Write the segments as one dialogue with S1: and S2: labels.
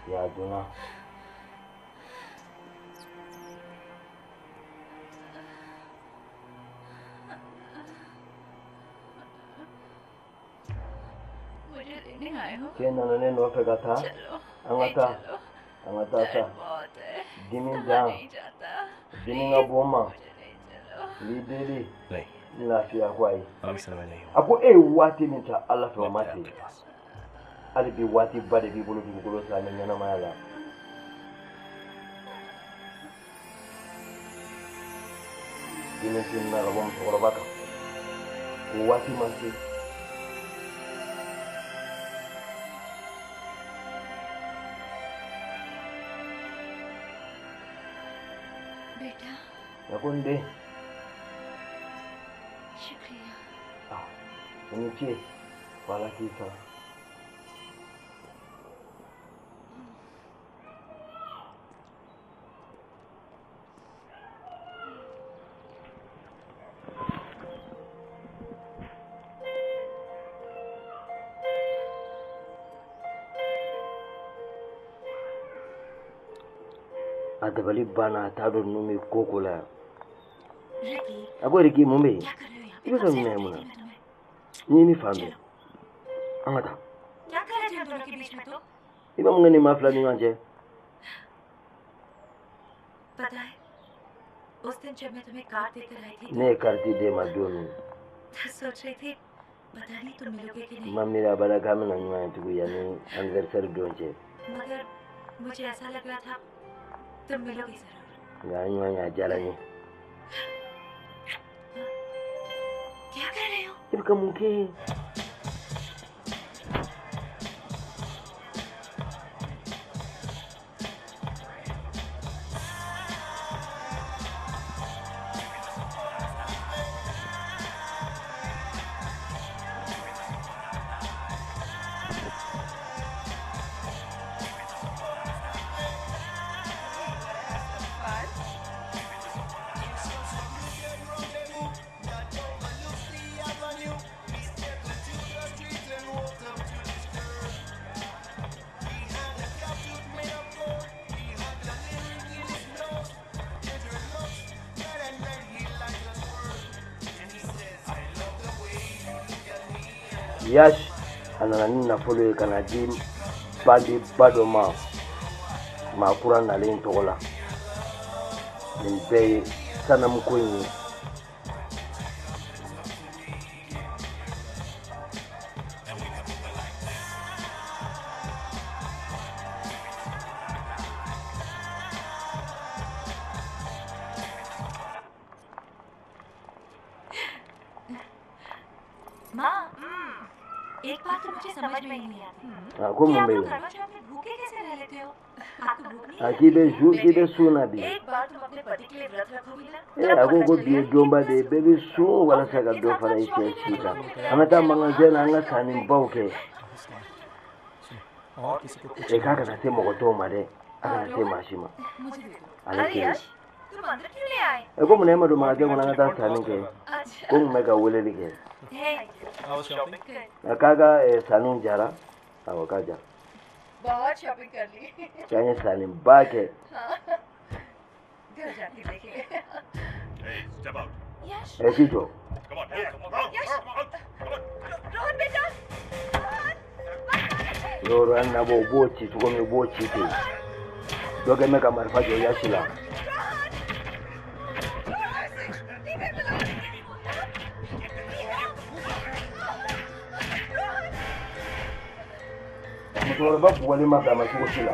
S1: Ya donna. K'e nana ne nɔfɛ ka taa, an ka taa, an ka taa sa. Dimi dan, dimi ka bɔ n ma, n b'i deli, n lafiya. Ko ayi, a ko e ye waati min ta Ala fɛ, o ma se. Hali bi waati ba de b'i bolo dugukolo sanfɛ ɲɛnamaya la. Dimi tununna ka bɔ musokɔrɔba kan, o waati ma se. A ko n den, i ni ce, ko Ala k'i sara. A dabali banna, a t'a dɔn ninnu bɛ ko ko la yan. A ko Riki, mun bɛ yen? I bɛ ka minɛ mun na? N ye ni fan bɛɛ. An ka taa. I bɛ mun kɛ nin maa fila ni ɲɔgɔn cɛ? Ne ye kariti d'e ma don min, n ma miiri abada k'an bɛna ɲɔgɔn ye tugun yanni anniversaire don cɛ. Nka an ɲɔgɔn ye, a diyara n ye. I bɛ ka mun kɛ? Yash a nana ni nafolo ye ka na di bandiba dɔ ma, maa kura nalen tɔgɔ la. Nin bɛɛ ye sanamuko in ye. A ko mun bɛ yen? A k'i bɛ su, k'i bɛ sun na bi. Ee, a ko ko bi ye donba de ye, bɛɛ bɛ sun walasa ka dɔ fara i cɛ si kan. An ka taa magasin na, an ka sannibaw kɛ. E k'a kana se mɔgɔ tɔw ma dɛ, a kana se maa si ma. Ale kelen. E ko munna e ma don magasin kɔnɔ an ka taa sanni kɛ? Ko n kun bɛ ka weleli kɛ. A k'a ka sanniw jara. Awɔ, k'a jara. K'an ye sanniba kɛ. Ɛ, k'i jɔ. Yɔrɔ an nabɔ, u b'o ci cogo min, u b'o ci ten. Dɔ kɛ bɛ ka marifa jɔ Yasi la. Musokɔrɔba bugɔli ma bɛn a ma cogo si la.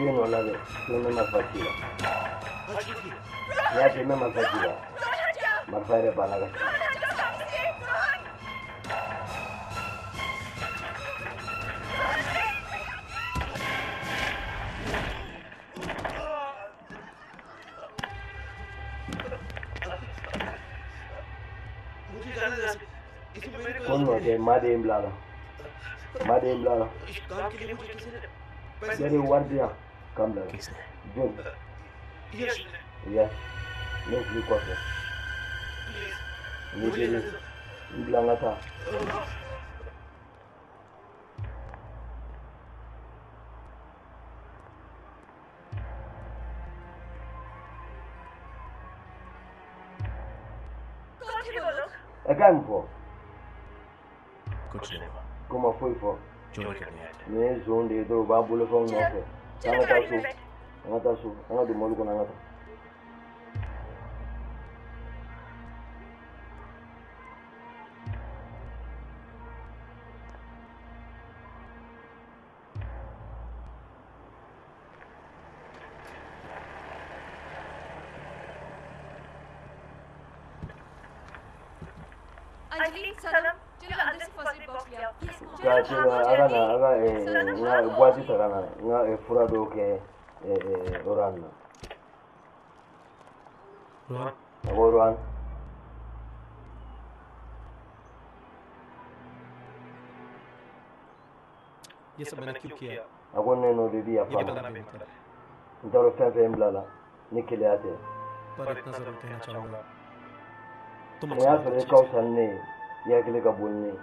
S1: I nɔ labɛn, ko ne marifa ci la. N'i y'a kɛ, n bɛ marifa ci la. Marifa yɛrɛ banna ka ci. Ko nɔ tɛ, maa de ye n bila a la. Maa de ye n bila a la. Cɛ de ye wari di yan k'an bila la. Jɔn? Yes. Ne fili kɔfɛ. N b'i deli, n bila n ka taa. Ɛ k'a ye mun fɔ? Ko ma foyi fɔ. Nin ye zon de ye dɔrɔn, u b'an bolofɛnw nɔfɛ. An ka taa so, an ka taa so, an ka don mobili kɔnɔ, an ka taa. Ka ce a ka na a ka n ka boîte ta ka na n ka fura dɔw kɛ Rohan na. A ko Rohan. A ko ne n'o de bi yafa ma. N t'a dɔn fɛn fɛn bila la ni keleya tɛ. Nin y'a sɔrɔ e ka fisa ni ne ye. I hakili ka bon ni ne ye.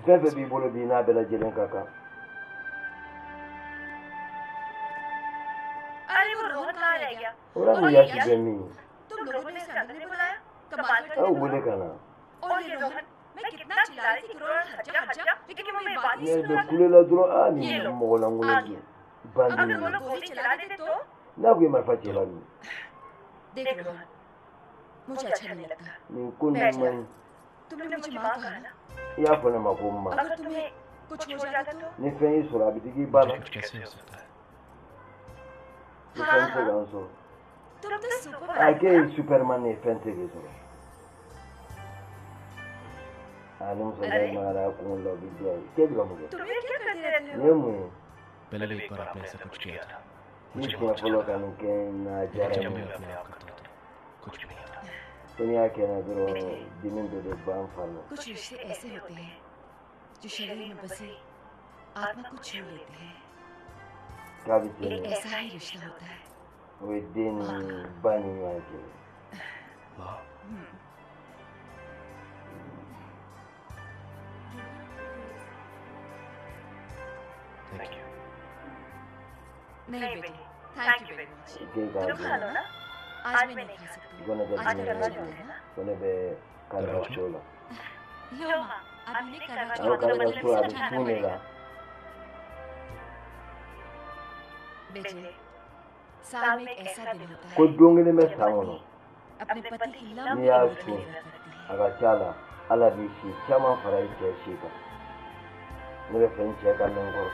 S1: Fɛn fɛn b'i bolo bi n'a bɛɛ lajɛlen ka kan. O la ni Yashi bɛ min? Aw wele ka na. Ne bɛ kule la dɔrɔn, aa nin mɔgɔ lankolon dun. Bandi ninnu. N'a kun ye marifa ci la dun? Nin ko ninnu man ɲi. I y'a fɔ ne ma ko n ma. Ni fɛn y'i sɔrɔ a bɛ digi i ba la. Ni fɛn tɛ se k'an sɔrɔ. A k'e ye superman ye, fɛn tɛ k'i sɔrɔ. A ni muso in magara a kunkolo la, o bɛ diya ye. K'e bɛ ka mun kɛ? Nin ye mun ye? Ni siɲɛ fɔlɔ ka nin kɛ n na, a diyara n ye. Ko n'i y'a kɛ n na dɔrɔn, dimi bɛɛ bɛ ban fari la. K'a bɛ ten de. O ye den ni ba ni ɲɔgɔn cɛ. K'e k'a dun. Ko ne tɛ dumuni kɛ bi. Ko ne bɛ Karwa Chauth la. A ko Karwa Chauth a bɛ sun de la. Ko don kelen bɛ san kɔnɔ, n'i y'a sun, a ka ca la Ala b'i si caman fara i cɛ si kan. Ne bɛ fɛ n cɛ ka mɛn n kɔrɔ.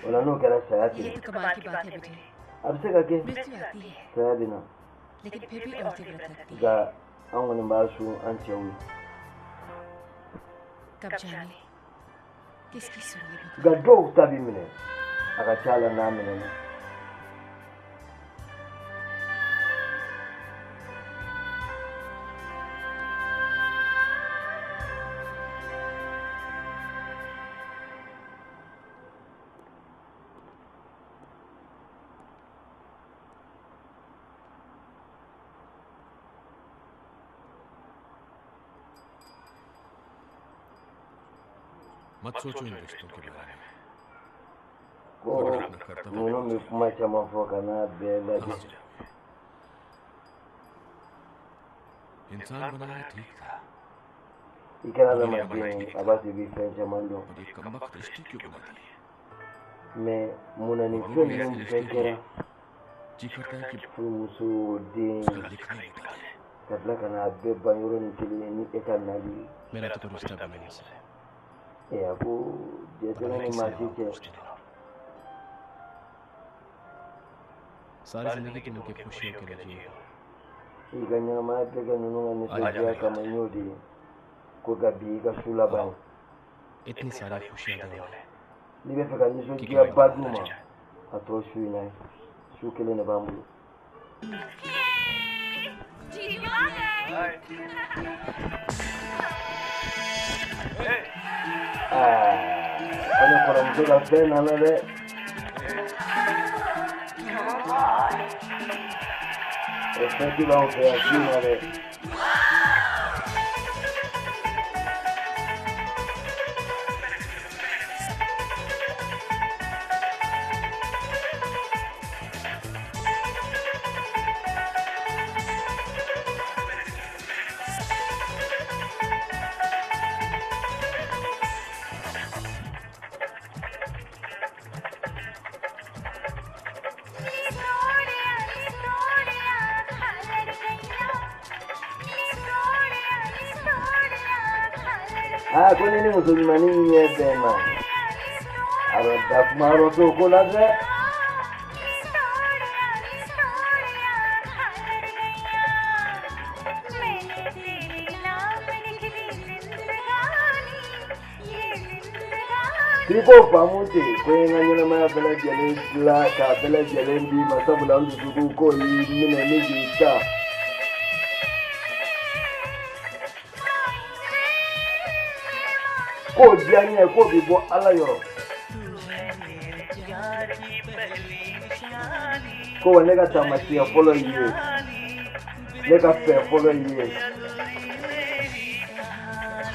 S1: O la n'o kɛra saya tɛ yen. A bɛ se ka kɛ saya bɛ na. Nka an kɔni b'a sun an cɛw ye. Nka dɔw ta b'i minɛ, a ka ca la n'a minɛna.
S2: मत सोचो इन रिश्तों के बारे में।
S1: Ko ninnu bɛ kuma caman fɔ ka n'a bɛɛ lajɛ.
S2: इंसान बनाया ठीक था।
S1: I kɛra adamaden ye, a b'a to i bɛ fɛn caman dɔn.
S2: और ये कमबख्त रिश्ते क्यों बना दिए?
S1: Mais mun na nin fɛn ninnu bɛɛ kɛra?
S2: जी करता है कि
S1: Furumuso, den,
S2: उसका लिखा ही निकाले।
S1: ka tila ka n'a bɛɛ ban yɔrɔnin kelen ni e ka nali ye.
S2: मेरा तो कोई रिश्ता भी नहीं उससे।
S1: Ɛ a ko jɛ tɛ ne ni maa si cɛ.
S2: सारी जिंदगी तुम उनकी खुशियों के लिए जिए।
S1: I ka ɲɛnamaya bɛɛ kɛ ninnu ka nisɔndiya kama n y'o de ye. Ko ka bi i ka su laban ye.
S2: इतनी सारी खुशियां दे उन्हें।
S1: N'i bɛ fɛ ka nisɔndiyaba d'u ma, a tɔ su in na ye. Su kelen de b'an bolo. Aa, ne kɔrɔmuso ka fɛn nana dɛ. O fɛn b'anw fɛ yan bi na dɛ. Aa, ko ni muso ɲumannin ɲɛ bɛnna, a bɛ da kuma yɔrɔ t'o ko la dɛ. K'i ko faamu ten, ko n ye n ka ɲɛnamaya bɛɛ lajɛlen dilan k'a bɛɛ lajɛlen d'i ma, sabula n dusukun k'o y'i minɛ ni k'i ta. K'o diya n ye, k'o bɛ bɔ Ala yɔrɔ. Ko wa ne ka taamasiyɛn fɔlɔ y'i ye, ne ka fɛn fɔlɔ y'i ye.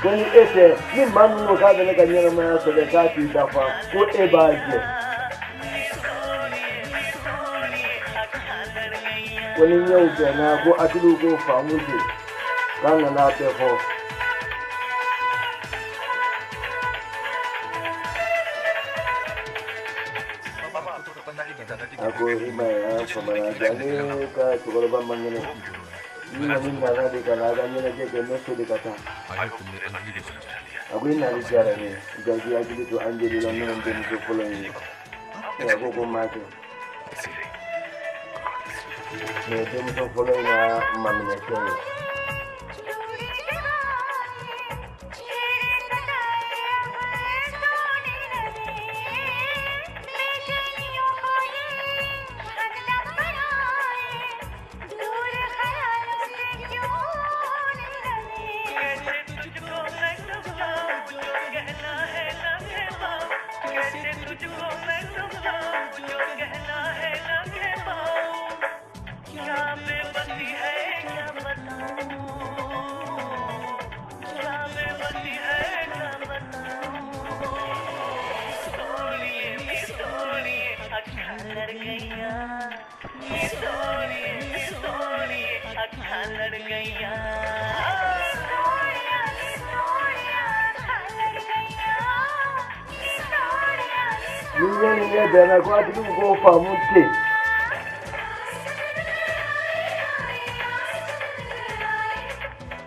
S1: Ko ni e tɛ, ni maa min ko k'a bɛ ne ka ɲɛnamaya sɛbɛn k'a t'i dafa, ko e b'a jɛ. Ko ni ɲɛw bɛnna, ko hakiliw k'o faamu ten, k'an kana a bɛɛ fɔ. A ko i ma ye, an famana ja, ne ka cɛkɔrɔba man kɛnɛ. N kɔni nana de ka na a ka ɲɛnajɛ kɛ, n bɛ so de ka taa. A ko i nali diyara n ye, nka k'i hakili to Anjeli la, n'o ye n denmuso fɔlɔ in ye. A ko ko n m'a kɛ. Nin ye denmuso fɔlɔ in ka maminɛkɛ ye. Ni ɲɛ ni ɲɛ bɛnna, ko hakiliw k'o faamu ten.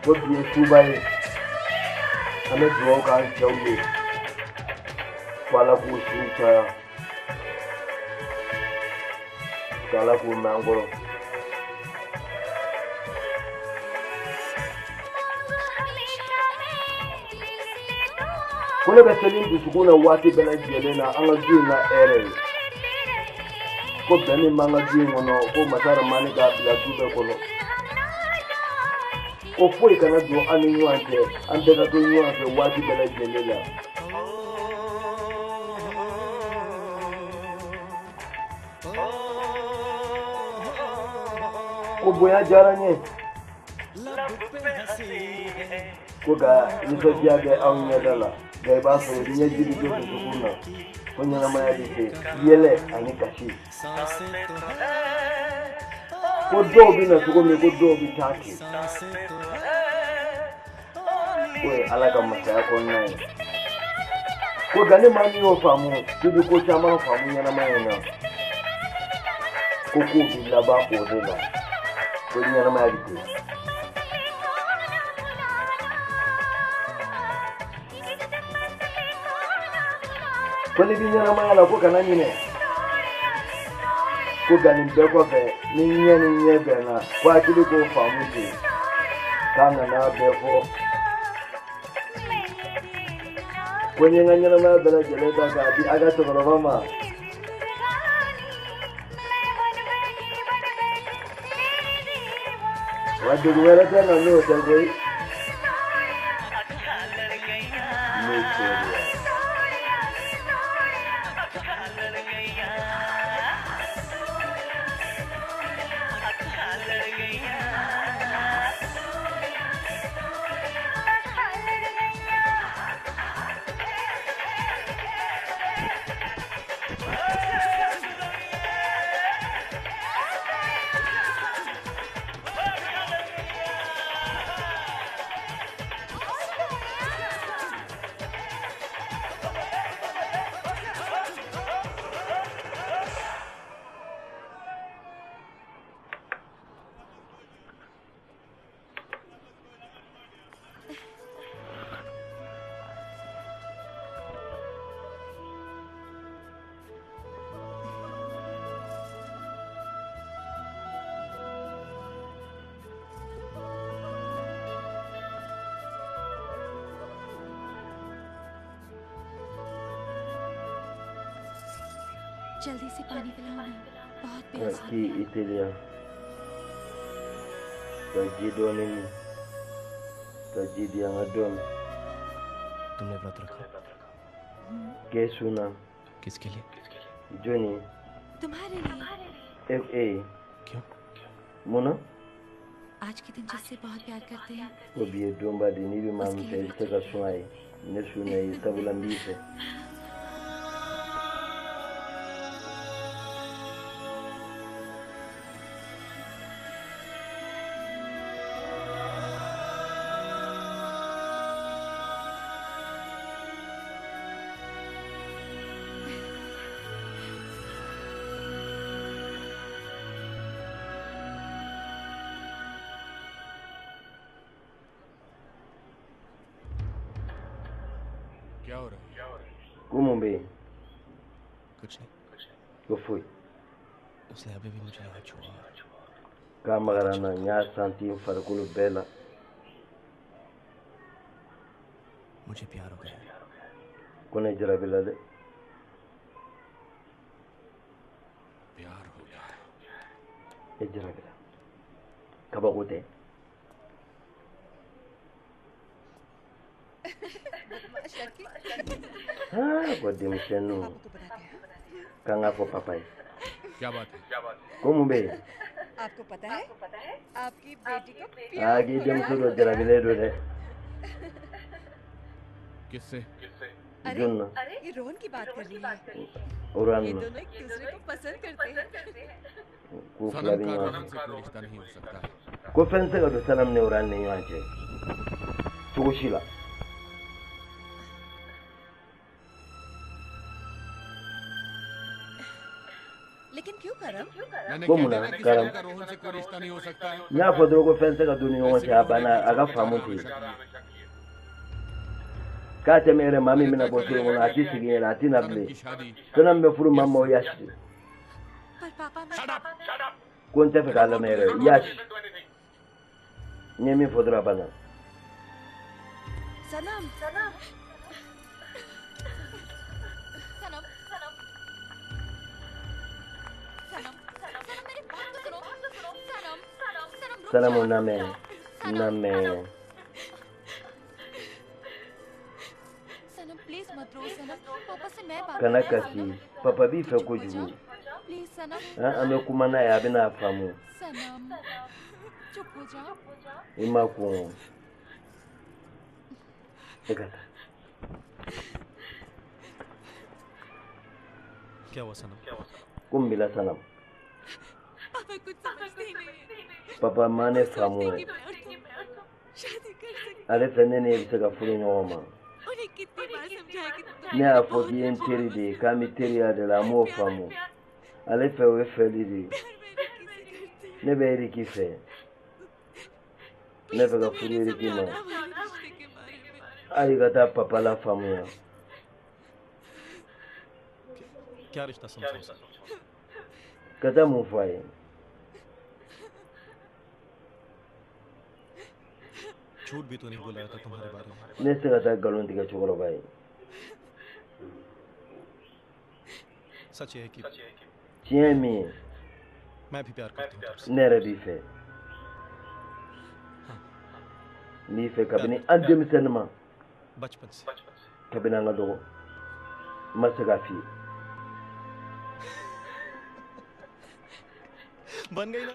S1: Ko bi ye suba ye, an bɛ dugawu k'an cɛw ye, ko Ala k'u siw caya, k'Ala k'u mɛn an kɔrɔ. Ko ne bɛ seli n dusukun na waati bɛɛ lajɛlen na, an ka du in ka hɛrɛ ye. Ko bɛn min b'an ka du in kɔnɔ, ko masa Ramani k'a bila du bɛɛ kɔnɔ. Ko foyi kana don an ni ɲɔgɔn cɛ, an bɛɛ ka to ɲɔgɔn fɛ waati bɛɛ lajɛlen la. Ko bonya diyara n ye. Ko ka nisɔndiya kɛ anw ɲɛda la, nka i b'a sɔrɔ ɲɛji bɛ to dusukun na, ko ɲɛnamaya bɛ se yɛlɛ ani kasi. Ko dɔw bɛ na cogo min, ko dɔw bɛ taa ten. K'o ye Ala ka masaya kɔnɔna ye. Ko nka ni maa min y'o faamu, k'i bɛ ko caman faamu ɲɛnamaya in na. Ko kow bɛ laban o de la, ko ɲɛnamaya bɛ ten. Ko n'i bɛ ɲɛnamaya la, ko kana ɲinɛ. Ko nka nin bɛɛ kɔfɛ, ni ɲɛ ni ɲɛ bɛnna, ko hakili k'o faamu ten, k'an kana bɛɛ fɔ. Ko n ye n ka ɲɛnamaya bɛɛ lajɛlen ta k'a di a ka cɛkɔrɔba ma. O Wa degun wɛrɛ tɛ na n'o tɛ koyi. N'o tɛ de.
S3: जल्दी से पानी पिलाओ ना, बहुत प्यास
S1: की i teliya ka ji dɔɔni min, ka ji di an ka dɔɔni.
S2: तुमने व्रत रखा?
S1: K'e sunna.
S2: किसके लिए?
S1: Jɔn ye?
S3: तुम्हारे लिए।
S1: E e ye.
S2: क्यों?
S1: Mun na?
S3: आज के दिन जिससे बहुत प्यार करते हैं।
S1: Ko bi ye donba de ye, n'i bɛ maa min fɛ i bɛ se ka sun a ye. Ne sunna ye sabula n b'i fɛ.
S2: क्या हो रहा है?
S1: Ko mun bɛ yen?
S2: कुछ नहीं।
S1: Ko foyi.
S2: उसने अभी भी मुझे हाथ छुआ।
S1: K'a magara n na, n y'a santi n farikolo bɛɛ la.
S2: मुझे प्यार हो गया।
S1: Ko ne jarabila dɛ.
S2: प्यार हो गया।
S1: E jarabila. Kabako tɛ. Aa, ko denmisɛnninw k'an k'a fɔ papa ye.
S2: क्या बात है?
S1: Ko mun bɛ yen?
S4: आपको पता है आपकी बेटी को
S1: Aa, k'i denmuso dɔ jarabilen don dɛ.
S2: किससे?
S4: अरे
S1: Jɔn na?
S4: ये रोहन की बात कर रही है।
S1: Oran
S4: ये
S1: na.
S4: दोनों एक दूसरे को पसंद करते हैं।
S1: K'u fila
S2: सनम
S1: bɛ
S2: का
S1: ɲɔgɔn
S2: रोहन
S1: fɛ.
S2: से कोई रिश्ता नहीं हो सकता है।
S1: Ko fɛn tɛ se ka don Sanam ni Oran ni ɲɔgɔn cɛ cogo si la.
S4: लेकिन क्यों करम?
S2: मैंने
S1: Ko
S2: कह
S1: mun
S2: दिया
S1: na
S2: ना कि
S1: Karam?
S2: सनम का रोहन से कोई रिश्ता नहीं हो सकता है।
S1: N y'a fɔ dɔrɔn ko fɛn tɛ se ka don ni ɲɔgɔn
S2: ऐसे
S1: cɛ,
S2: भी
S1: a
S2: रोहन
S1: banna,
S2: एक
S1: a ka
S2: दूसरे को
S1: faamu
S2: चाहना
S1: ten.
S2: हमेशा के लिए।
S1: K'a tɛmɛ yɛrɛ, maa min
S2: मैंने
S1: bɛna
S2: तय
S1: bɔ
S2: कर
S1: so
S2: लिया
S1: in kɔnɔ, a
S2: है
S1: tɛ sigi yɛrɛ, a tɛ na
S2: सनम
S1: bilen.
S2: की शादी।
S1: Sanam bɛ furu maa
S2: yes
S1: ma, o Yash de.
S3: पर पापा मैं
S2: shut up.
S1: Ko n tɛ fɛ k'a lamɛn yɛrɛ, Yash. N ye min fɔ dɔrɔn, a banna.
S4: सनम
S3: सनम सनम सनम सनम मेरी बात तो सुनो। सनम सनम रुक
S1: Sanamu
S3: जाओ।
S1: lamɛn,
S3: सनम
S1: lamɛn.
S3: सनम प्लीज मत रो सनम, पापा से मैं बात
S1: Kana
S3: करूंगी
S1: kasi,
S3: सनम।
S1: papa b'i fɛ
S3: चुप हो
S1: kojugu.
S3: जाओ प्लीज सनम।
S1: An bɛ kuma n'a ye, a bɛna faamu.
S3: सनम चुप हो जाओ।
S1: I ma kun. E ka taa.
S2: क्या हुआ सनम?
S1: Ko mun b'i la Sanam?
S3: पापा कुछ समझते ही नहीं है।
S1: Papa ma ne
S3: वो सोचते
S1: faamu.
S3: हैं कि मैं और तुम शादी कर सकते।
S1: Ale fɛ ne ni e bɛ se ka furu ɲɔgɔn ma.
S3: उन्हें कितनी बार समझाया कि तुम
S1: Ne y'a fɔ k'i ye n teri de ye, k'an bɛ teriya de la, an m'o faamu. Ale fɛ o ye fɛli de ye.
S3: प्यार मैं रिकी से करती हूँ।
S1: Ne bɛ Eriki fɛ. Ne
S3: please
S1: fɛ ka
S3: तुम
S1: furu
S3: उन्हें
S1: Eriki ma.
S3: समझाना हमारे रिश्ते के बारे में।
S1: Hali ka taa papa la faamuya.
S2: क्या रिश्ता समझाऊं?
S1: Ka taa mun fɔ a ye?
S2: झूठ भी तो नहीं बोला था तुम्हारे बारे में।
S1: Ne tɛ se ka taa nkalon tigɛ cɛkɔrɔba ye.
S2: सच ये है कि
S1: Tiɲɛ ye min ye,
S2: मैं भी प्यार करता हूँ तुमसे।
S1: ne yɛrɛ b'i fɛ. N b'i fɛ kabini an denmisɛnnin ma.
S2: बचपन से.
S1: Kabini an ka dɔgɔ. N ma se k'a f'i ye.
S2: बन गई ना?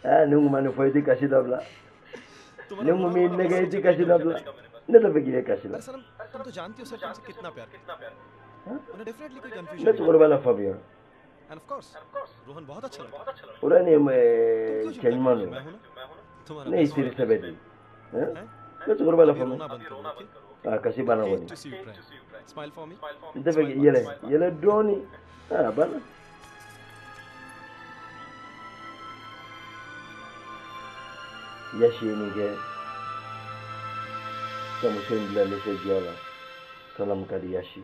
S1: Aa, ni n kun ma nin fɔ i tɛ kasi dabila. Ni n kun m'i nɛgɛ i tɛ kasi dabila. Ne t'a fɛ k'i ye kasi la.
S2: अरे सनम, तुम तो जानती हो सर तुमसे कितना प्यार करता है. उन्हें डेफिनेटली कोई
S1: Ne
S2: confusion.
S1: cɛkɔrɔba la faamuya.
S2: End of course Rohan बहुत अच्छा लड़का है.
S1: O la nin
S2: तुम
S1: ye
S2: क्यों
S1: cɛ
S2: चिंता कर
S1: ɲuman
S2: रही हो?
S1: don.
S2: मैं हूं ना तुम्हारा
S1: Ne y'i
S2: best
S1: teri
S2: friend.
S1: sɛbɛ de ye.
S2: हैं?
S1: Ne cɛkɔrɔba la
S2: अभी
S1: faamuya.
S2: रोना बंद करो, okay?
S1: Aa, kasi banna
S2: Hate
S1: kɔni.
S2: To see you cry. Smile for me.
S1: N tɛ fɛ k'i yɛlɛ yɛlɛ dɔɔni. Aa, a banna. Yashi ye nin kɛ ka muso in bila nisɔndiya la. Salamu ka di Yashi.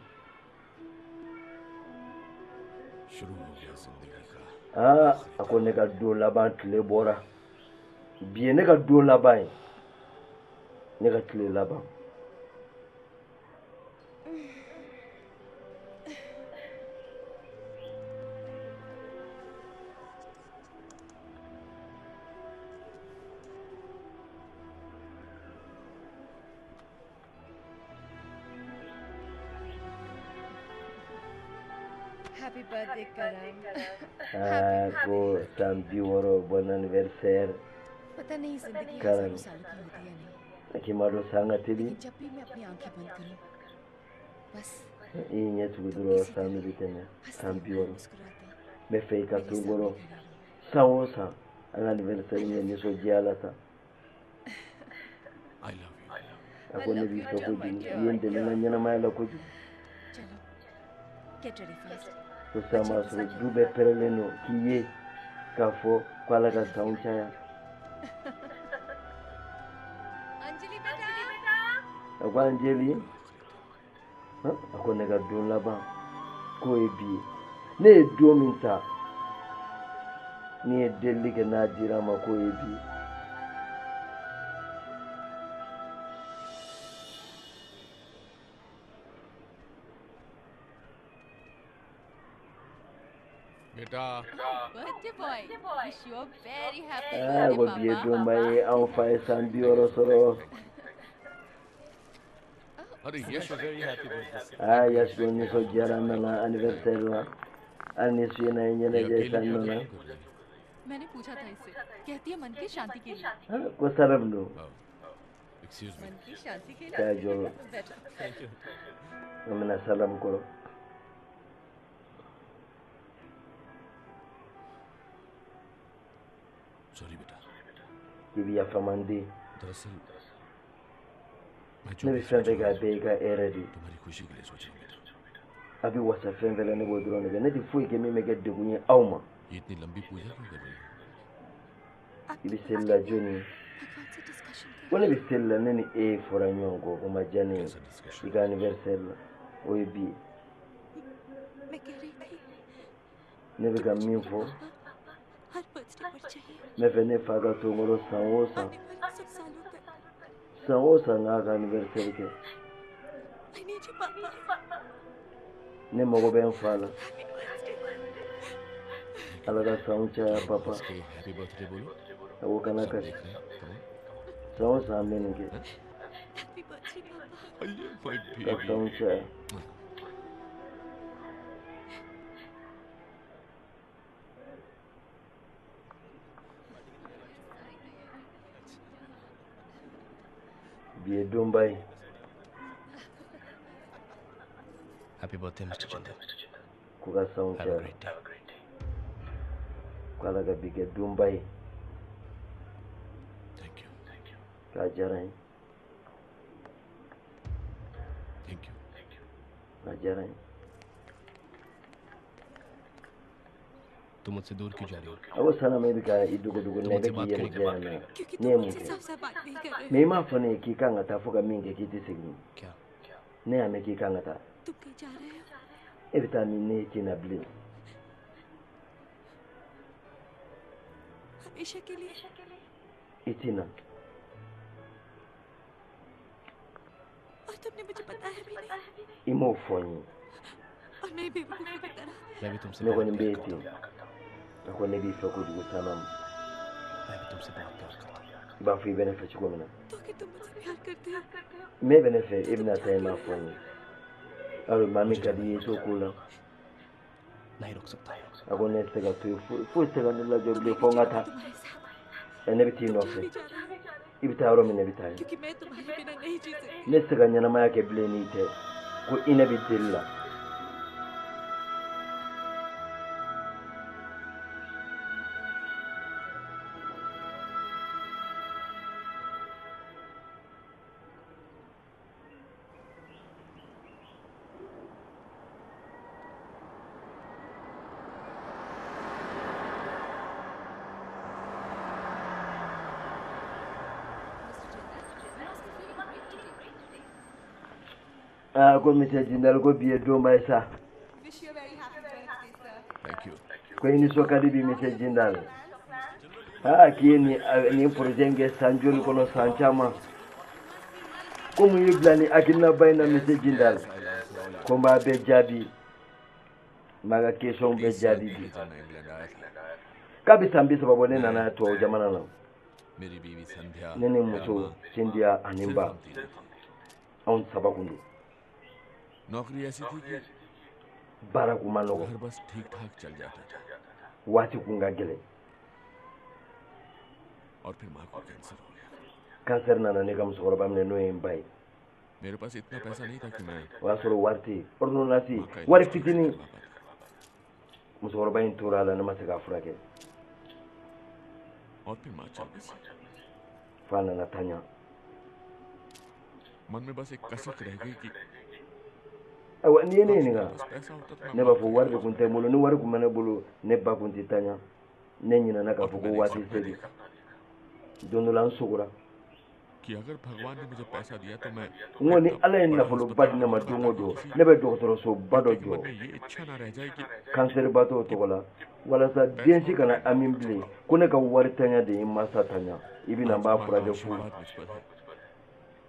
S2: शुरू हो गया जिंदगी का.
S1: Aa, a ko ne ka don laban tile bɔra. Bi ye ne ka don laban ye, ne ka tile laban.
S4: Happy birthday Karan.
S1: Aa, ko san 60, bon anniversaire.
S4: पता नहीं जिंदगी
S1: Karan.
S4: हजारों सालों की होती है या नहीं,
S1: A k'i ma dɔn san ka teli.
S4: लेकिन जब भी मैं अपनी आंखें बंद करूं बस
S1: I ɲɛ tugu dɔrɔn san min bɛ tɛmɛ,
S4: हंसते
S1: san 60.
S4: मुस्कुराते
S1: N bɛ fɛ i ka
S4: मेरे
S1: to n
S4: सामने
S1: kɔrɔ
S4: खड़े रहो.
S1: San o san an ka anniversaire ɲɛ nisɔndiya la sa.
S2: I love you.
S1: A ko ne b'i fɛ kojugu, i ye n dɛmɛ n ka ɲɛnamaya la kojugu.
S4: चलो get ready fast.
S1: Ko san b'a sɔrɔ du bɛɛ pɛrɛnlen don k'i ye k'a fɔ ko Ala ka sanw caya.
S4: Anjali बेटा.
S1: A ko Anjali, a ko ne ka don laban k'o ye bi ye. Ne ye don min ta, ni ye delili kɛ n'a dira n ma k'o ye bi ye.
S2: बेटा.
S3: Birthday boy, wish you a very happy
S1: Aa,
S3: birthday
S1: ko bi ye
S3: पापा.
S1: donba ye, anw fa ye san 60 sɔrɔ.
S2: अरे Yash, very happy birthday.
S1: Aa, Yash ko nisɔndiyara, n nana anniversaire la. Hali ni su in na ye ɲɛnajɛ
S2: ये
S1: san
S2: अकेले
S1: nana.
S2: क्यों कर रही हो?
S3: मैंने पूछा था इससे, कहती है मन की शांति के लिए.
S1: Ah, ko Salam don.
S2: Excuse me.
S4: मन की शांति के
S1: K'a
S4: लिए
S1: jɔ.
S4: बैठो.
S2: Thank you.
S1: An bɛna Salam kɔrɔ.
S2: Sorry बेटा.
S1: I bɛ yafa man di.
S2: दरअसल मैं जो
S1: Ne bɛ
S2: भी
S1: fɛn
S2: सोच
S1: fɛn
S2: रहा
S1: kɛ, a
S2: हूँ
S1: bɛɛ y'i ka hɛrɛ de ye.
S2: तुम्हारी खुशी के लिए सोच रहा हूँ बेटा.
S1: A bɛ wasa fɛn fɛn la, ne b'o dɔrɔn de kɛ. Ne tɛ foyi kɛ min bɛ kɛ degun ye aw ma.
S2: ये इतनी लंबी पूजा क्यों कर रही हो?
S1: I bɛ seli la jɔnni ye?
S3: भगवान से discussion कर.
S1: Ko ne bɛ seli la, ne ni e fɔra ɲɔgɔn kɔ, o ma diya ne ye.
S2: कैसा discussion?
S1: I ka anniversaire la, o ye bi ye.
S3: मैं कह रही थी
S1: Ne bɛ ka min fɔ,
S3: पापा हर बर्थडे पर चाहिए.
S1: n bɛ fɛ ne fa ka to n kɔrɔ san o san.
S3: आने वाले 100 सालों तक.
S1: San o san n k'a ka anniversaire kɛ.
S3: I need you पापा.
S1: Ne mago bɛ n fa la.
S3: Happy birthday.
S1: Ala ka sanw caya papa.
S2: हंस के happy birthday बोलो.
S1: A ko kana
S2: सब
S1: kasi.
S2: देख रहे हैं, come on.
S1: San o san an bɛ nin kɛ.
S3: Happy birthday पापा.
S2: अये my
S1: Ka
S2: baby.
S1: sanw caya. Bi ye donba ye.
S2: Happy birthday mister Jindal.
S1: Ko ka sanw
S2: have a
S1: caya.
S2: Great day.
S1: Ko Ala ka bi kɛ donba ye.
S2: Thank you.
S1: K'a diyara n ye.
S2: Thank you.
S1: K'a diyara n ye.
S2: तुम मुझसे दूर क्यों जा रही हो?
S1: A ko Sanama, i bɛ ka i dogo dogo
S2: तुम
S1: ne
S2: मुझसे
S1: bɛ
S2: बात
S1: k'i
S2: क्यों
S1: yɛrɛ
S2: नहीं
S1: jɛ yan nɔ.
S3: क्योंकि
S1: Ne ye
S3: तुम
S1: mun
S3: मुझसे
S1: kɛ?
S3: साफ साफ बात नहीं कर रहे
S1: Mais i m'a fɔ ne ye k'i kan ka taa fo ka min kɛ k'i tɛ segin.
S2: क्या?
S1: Ne y'a mɛn k'i kan ka taa.
S3: तुम कहीं जा रहे हो?
S1: E bɛ taa min, ne tɛ na bilen.
S3: हमेशा के लिए?
S1: I tɛ na.
S3: और तुमने मुझे बताया भी नहीं.
S1: I m'o fɔ n ye.
S3: और मैं बेवकूफ की तरह.
S2: मैं भी तुमसे
S1: Ne
S2: बहुत
S1: kɔni bɛ
S2: प्यार
S1: yen
S2: करता
S1: ten.
S2: हूँ.
S1: A ko ne b'i fɛ kojugu Sanam.
S2: मैं भी तुमसे बहुत प्यार करता हूँ.
S1: I b'a fɔ i bɛ ne fɛ cogo min na.
S4: तो कि तुम मुझसे प्यार करते हो।
S1: Ne bɛ ne fɛ, e bɛna taa, i m'a fɔ n ye. Alors maa min ka di i ye, i t'o ko la.
S5: नहीं रुक सकता।
S1: A ko ne tɛ se ka to yen, foyi foyi tɛ se ka ne lajɔ bilen fo n ka taa.
S4: तुम्हारे साथ
S1: Ɛ, ne bɛ t'i nɔfɛ.
S4: भी जाना है
S1: I bɛ taa yɔrɔ min na, i bɛ taa yen.
S4: क्योंकि मैं तुम्हारे बिना नहीं जी सकती।
S1: Ne tɛ se ka ɲɛnamaya kɛ bilen n'i tɛ. Ko i ne bɛ deli la. Aa, ko Monsieur Jindal, ko bi ye donba ye sa.
S4: Wish you very happy birthday sir.
S2: Thank you.
S1: Ko i nisɔn ka di bi, Monsieur Jindal. Aa, k'i ye nin projet in kɛ san joli kɔnɔ, san caman. Ko mun y'i bila nin hakilinaba in na, Monsieur Jindal? Ko n b'a bɛɛ jaabi. N b'a ka question bɛɛ jaabi bi.
S2: जब मैं England आया था,
S1: K'a bɛ san 30 bɔ ne nana tubabu jamana na.
S2: मेरी बीवी संध्या,
S1: Ne ni muso Sindiya ani n
S2: सिर्फ
S1: ba,
S2: हम तीनों थे।
S1: anw saba kun don.
S2: नौकरी ऐसी थी कि
S1: Baara kun ma nɔgɔn.
S2: घर बस ठीक ठाक चल जाता था।
S1: Waati kun ka gɛlɛn.
S2: और फिर माँ को कैंसर हो गया।
S1: Kansɛri nana ne ka musokɔrɔba minɛ, n'o ye n ba ye.
S2: मेरे पास इतना पैसा नहीं था कि मैं
S1: O y'a sɔrɔ wari tɛ yen, ordonnance
S2: माँ का
S1: wari
S2: इलाज ठीक से
S1: fitinin.
S2: करवा पाता।
S1: Musokɔrɔba in tora a la, ne ma se k'a furakɛ.
S2: और फिर माँ चल बसी।
S1: F'a nana taɲa.
S2: मन में बस एक कसक रह गई कि
S1: Ayiwa, n'i ye ne
S2: काश
S1: ɲininka,
S2: मेरे पास पैसा होता तो मैं
S1: ne
S2: माँ
S1: b'a fɔ
S2: का
S1: wari de
S2: इलाज
S1: kun tɛ n bolo. Ni wari kun bɛ ne bolo, ne ba kun tɛ taɲa. Ne ɲinɛna k'a
S2: और
S1: fɔ
S2: फिर
S1: ko
S2: मैंने एक
S1: waati
S2: सपना
S1: seli.
S2: देखा
S1: Don dɔ la, n sogora.
S2: कि अगर भगवान ने मुझे पैसा दिया तो मैं
S1: N ko ni
S2: इतना
S1: Ala ye
S2: बड़ा
S1: nafoloba
S2: अस्पताल
S1: di ne ma
S2: बनवाऊंगा
S1: don o
S2: कि
S1: don,
S2: किसी
S1: ne bɛ dɔgɔtɔrɔsoba dɔ
S2: व्यक्ति के
S1: jɔ
S2: मन में ये इच्छा ना रह जाए कि
S1: kansɛribatɔw tɔgɔ la, walasa den
S2: पैसा
S1: si
S2: और
S1: kana
S2: मेरा
S1: hami bilen ko ne ka wari taɲa de ye n mansa taɲa. I bɛ na, n
S2: आज
S1: b'a
S2: माँ का
S1: furakɛ fu.
S2: आशीर्वाद मुझ पर है।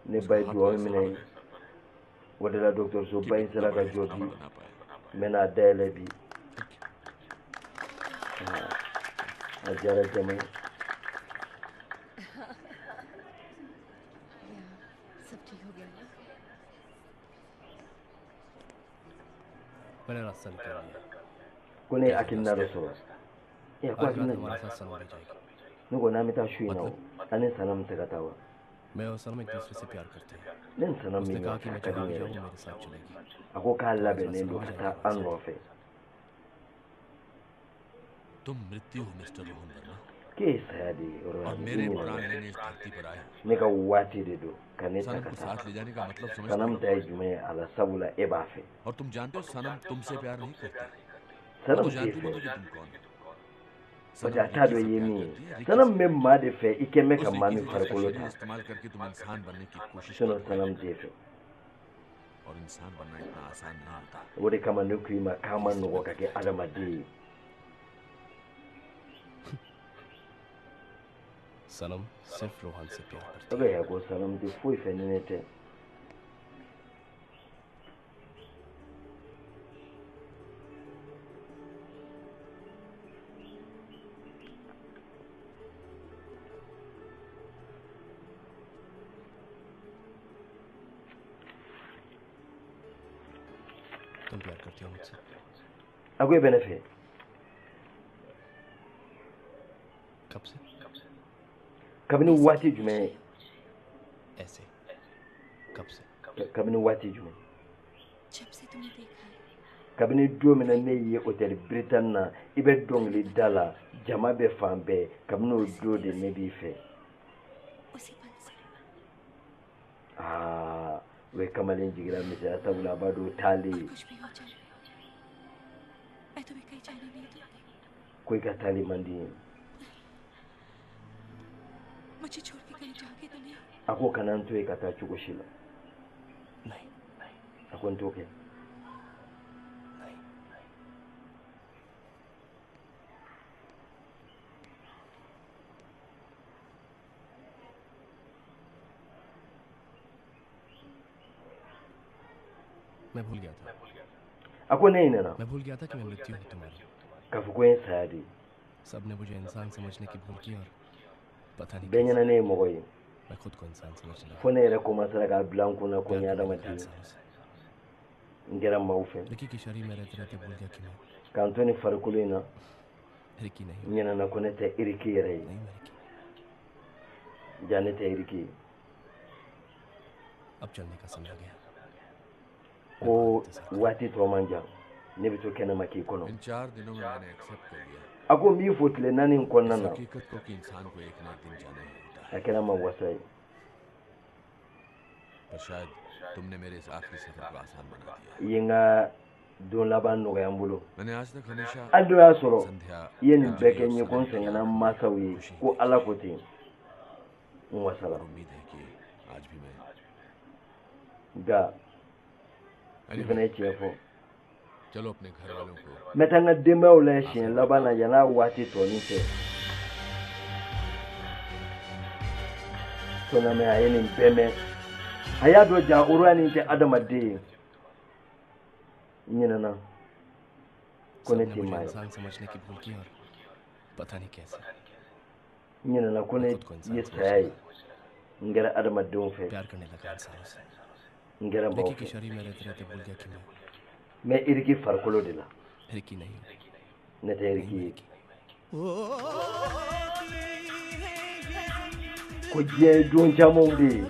S1: Ne
S2: उसका
S1: ba ye
S2: हाथ
S1: duwawu
S2: मेरे
S1: minɛ
S2: सर
S1: ye.
S2: पर है
S1: O de la
S2: कि
S1: dɔgɔtɔrɔsoba
S2: मैं
S1: in
S2: इतना
S1: sera ka
S2: बड़ा
S1: jɔ
S2: अस्पताल
S1: bi.
S2: बना पाया।
S1: N bɛna a dayɛlɛ bi.
S2: Thank you.
S1: A diyara jama ye.
S4: या सब ठीक हो गया ना?
S5: मैंने रास्ता निकाल लिया।
S1: Ko ne ye hakilina dɔ sɔrɔ. Ɛ, ko
S5: आज रात
S1: hakilina
S5: हमारे
S1: jumɛn?
S5: साथ सनम भी जाएगी।
S1: Ne ko n'an bɛ taa su in na, o an ni Sanam tɛ ka taa wa?
S5: मैं और सनम एक दूसरे से प्यार करते हैं।
S1: Ne ni Sanam bɛ
S5: उसने कहा
S1: ɲɔgɔn
S5: कि
S1: fɛ, a
S5: मैं
S1: ka di
S5: जहाँ
S1: n
S5: भी
S1: yɛrɛ.
S5: जाऊँ मेरे साथ चलेगी।
S1: A ko k'a
S5: आज रात
S1: labɛnnen
S5: सनम
S1: don
S5: भी
S1: ka
S5: जाएगी
S1: taa
S5: हमारे
S1: an
S5: साथ।
S1: nɔfɛ.
S2: तुम मृत्यु हो mister Rohan Verma,
S1: K'e ye saya de ye
S2: और
S1: yɔrɔ la, i
S2: मेरे
S1: ɲinɛna.
S2: प्राण लेने इस धरती पर आए हो।
S1: Ne ka waati de don ka ne ta
S2: सनम
S1: ka
S2: को
S1: taa.
S2: साथ ले जाने का मतलब समझते
S1: Sanam
S2: हो?
S1: ta ye jumɛn ye a la, sabula e b'a fɛ?
S2: और तुम जानते हो सनम तुमसे प्यार नहीं करती। वो
S1: Sanam
S2: तो
S1: t'e
S2: जानती भी
S1: fɛ
S2: नहीं कि तुम कौन हो।
S1: parce
S2: सनम
S1: que a t'a
S2: Ricky
S1: dɔn
S2: से
S1: i ye
S2: प्यार
S1: min ye.
S2: करती है, रिकी
S1: Sanam
S2: से।
S1: bɛ maa de fɛ i kɛn bɛ ka
S2: उस
S1: maa
S2: Ricky
S1: min
S2: से जिसका
S1: farikolo
S2: शरीर
S1: ta.
S2: इस्तेमाल करके तुम इंसान बनने की कोशिश कर
S1: Sinon
S2: रहे हो,
S1: Sanam t'e fɛ.
S2: और इंसान बनना इतना आसान ना होता।
S1: O de kama ne ko i ma k'a ma nɔgɔ ka kɛ adamaden ye.
S5: सनम सिर्फ रोहन से प्यार करती
S1: O bɛ ko Sanam tɛ foyi fɛ ni ne tɛ.
S5: है। तुम प्यार करती हो मुझसे?
S1: A ko e bɛ ne fɛ.
S5: कब से?
S1: Kabini waati jumɛn ye?
S5: ऐसे कब से?
S1: Kabini waati jumɛn?
S4: जब से तुम्हें देखा है।
S1: Kabini don min na ne ye hôtel Britannia na, i bɛ dɔnkili da la, jama bɛ fan bɛɛ, kabini o don de ne b'i fɛ.
S4: उसी पल से।
S1: Aa, o ye kamalen jiginna misɛnya, sabula a b'a dɔn o taalen
S4: और
S1: ye.
S4: कुछ भी हो जाए मैं तुम्हें कहीं जाने नहीं दूंगी।
S1: Ko i ka taali man di n ye.
S4: मुझे छोड़ के कहीं जाओगे तो नहीं?
S1: A ko kana n to yen ka taa cogo si la.
S5: नहीं,
S1: A ko n t'o kɛ.
S5: नहीं। मैं भूल गया था।
S1: A ko ne ɲinɛna
S5: मैं भूल गया था कि मैं मृत्यु हूँ तुम्हारी।
S1: k'a fɔ ko n ye saya de ye.
S5: सबने मुझे इंसान समझने की भूल की और पता नहीं
S1: Bɛɛ ɲɛna ne ye mɔgɔ ye.
S5: मैं खुद को इंसान समझने लगा।
S1: Fo ne yɛrɛ commencera k'a bila n kunna ko n ye
S5: प्यार करने लगा
S1: adamaden ye.
S5: इंसानों से।
S1: N kɛra maaw fɛ.
S5: Ricky की शरीर में रहते रहते भूल गया कि मैं
S1: K'an to ni farikolo in na,
S5: Ricky नहीं
S1: n
S5: हूँ।
S1: ɲinɛna ko ne tɛ Iriki yɛrɛ ye.
S5: नहीं मैं Ricky.
S1: Ja ne tɛ Iriki ye.
S5: अब चलने का समय आ गया।
S1: Ko waati tɔ man jan, ne bɛ to kɛnɛma k'i kɔnɔ.
S2: इन 4 दिनों में मैंने एक्सेप्ट कर लिया
S1: A ko n b'i fo tile 4 in kɔnɔna
S2: इस
S1: na.
S2: हकीकत को कि इंसान को एक ना एक दिन जाना ही होता है।
S1: A kɛra n ma wasa ye.
S2: पर शायद तुमने मेरे इस आखिरी सफर को आसान बना दिया।
S1: I ye n ka don laban nɔgɔya n bolo.
S2: मैंने आज तक हमेशा
S1: Hali n'o y'a sɔrɔ
S2: Sandhya
S1: i ye nin bɛɛ
S2: Anjali
S1: kɛ
S2: और
S1: n ye ko
S2: सनम
S1: n
S2: की
S1: sɛgɛnna n mansaw ye,
S2: खुशी
S1: ko Ala ko ten, n wasala.
S2: और उम्मीद है कि आज भी मैं
S1: Nka i fana
S2: anyway,
S1: ye tiɲɛ fɔ.
S2: चलो अपने घर वालों को
S1: N bɛ taa n ka denbayaw lajɛ siɲɛ laban na yann'a waati tɔnin cɛ. Sɔnamɛ a ye nin bɛɛ mɛn. A y'a dɔn ja oroya nin tɛ adamaden ye. N ɲinɛna ko ne
S5: सबने
S1: tɛ
S5: मुझे
S1: maa ye.
S5: इंसान समझने की भूल की और पता नहीं कैसे
S1: N ɲinɛna ko
S5: मैं
S1: ne
S5: खुद को इंसान
S1: ye
S5: समझने
S1: saya ye.
S5: लगा।
S1: N kɛra adamadenw fɛ.
S5: प्यार करने लगा इंसानों से।
S1: N kɛra maaw
S5: Ricky की
S1: fɛ.
S5: शरीर में रहते रहते भूल गया कि मैं
S1: N bɛ Iriki farikolo de la.
S5: Ricky नहीं हूँ।
S1: Ne tɛ
S5: नहीं
S1: Iriki
S5: मैं
S1: ye.
S5: Ricky.
S1: Ko diɲɛ ye don camanw de ye.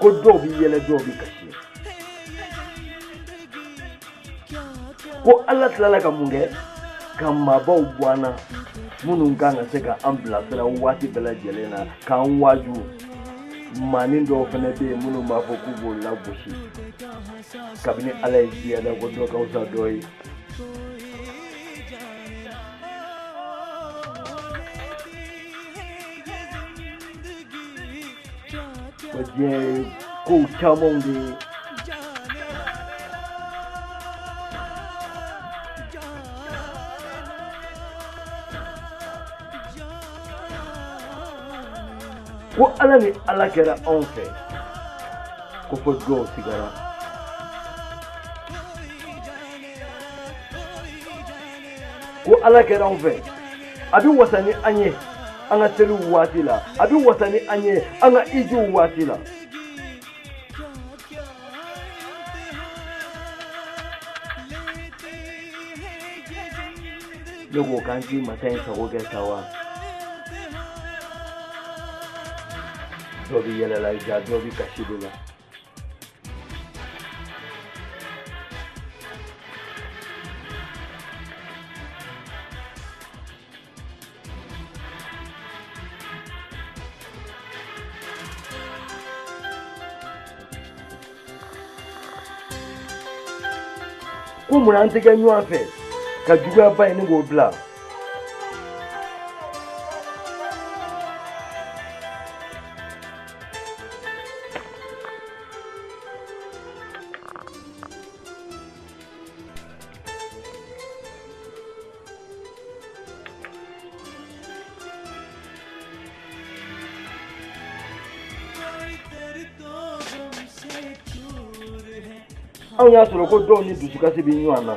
S1: Ko dɔw bɛ yɛlɛ, dɔw bɛ kasi. Ko Ala tilala ka mun kɛ? Ka maabaw bɔ an na minnu kan ka se ka an bilasira waati bɛɛ lajɛlen na, k'an waaju. Maanin dɔw fana bɛ yen minnu b'a fɔ k'u b'o lagosi. Kabini Ala ye diɲɛ da ko dɔ ka fisa dɔ ye. Ko diɲɛ ye kow camanw de ye. Ko Ala ni Ala kɛra anw fɛ, ko fo dɔw sigara. Ko Ala kɛra anw fɛ, a bɛ wasa ni an ye an ka seliw waati la, a bɛ wasa ni an ye an ka ijiw waati la. Ne ko k'an t'i masa in sago kɛ sa wa? Dɔ bɛ yɛlɛ la, ja dɔ bɛ kasi de la. Ko munna an tɛ kɛ ɲɔgɔn fɛ ka juguyaba in ni k'o bila? Anw y'a sɔrɔ ko dɔw ni dusukasi bɛ ɲɔgɔn na,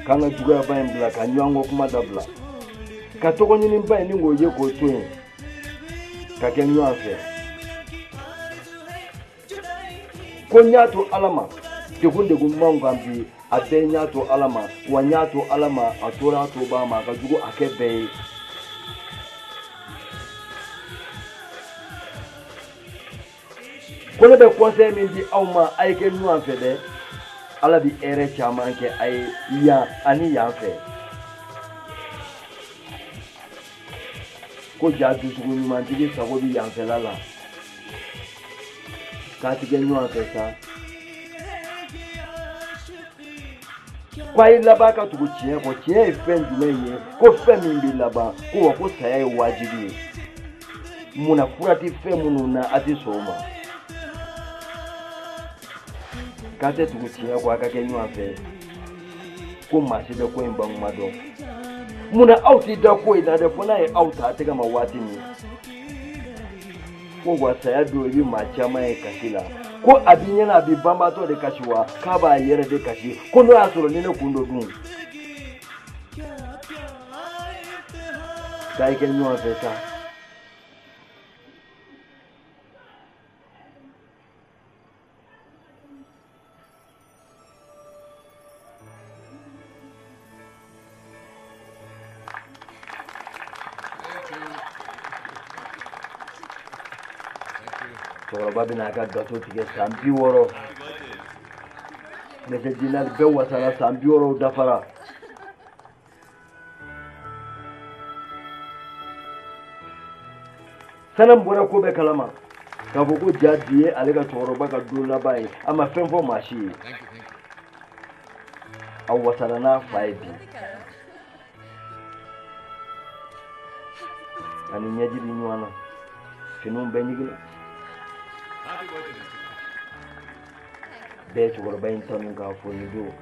S1: k'an ka juguyaba in bila, ka ɲɔgɔn kɔ kuma dabila, ka tɔgɔ ɲiniba in ni k'o ye k'o to yen, ka kɛ ɲɔgɔn fɛ. Ko n y'a to Ala ma, degun degun b'anw kan bi, a bɛɛ n y'a to Ala ma, wa n y'a to Ala ma, a tora a to ba ma, a ka jugu a kɛ bɛɛ ye. Ko ne bɛ conseil min di aw ma, a ye kɛ ɲɔgɔn fɛ dɛ. Ala bɛ hɛrɛ caman kɛ a ye yan ani yan fɛ. Ko ja dusukun ɲumantigi sago bɛ yanfɛla la. K'a ti kɛ ɲɔgɔn fɛ sa. Ko a ye laban ka tugu tiɲɛ kɔ. Tiɲɛ ye fɛn jumɛn ye? Ko fɛn min bɛ laban, ko wa ko saya ye wajibi ye. Munna fura tɛ fɛn minnu na, a tɛ sɔn o ma? K'a tɛ tugu tiɲɛ kɔ, a ka kɛ ɲɔgɔn fɛ. Ko maa si tɛ ko in bankuma dɔn. Munna aw t'i da ko in na dɛ, fo n'a ye aw ta a tɛgɛ ma waati min. Ko wa saya don i bɛ maa caman ye kasi la. Ko a b'i ɲɛna a bɛ banbaatɔ de kasi wa, k'a b'a yɛrɛ de kasi. Ko n'o y'a sɔrɔ ni ne kun don dun. K'a ye kɛ ɲɔgɔn fɛ sa. Cɛkɔrɔba bɛna a ka gato tigɛ san 60. Monsieur Jindal bɛɛ wasara, san 60 dafara. Sanam bɔra ko bɛɛ kalama k'a fɔ ko ja bi ye ale ka cɛkɔrɔba ka don laban ye, a ma fɛn fɔ maa si ye. A wasara n'a fa ye bi. Ani ɲɛji bɛ ɲɔgɔn na, finiw bɛɛ ɲiginna. Bɛɛ ye cɛkɔrɔba in tanu k'a fo nin don.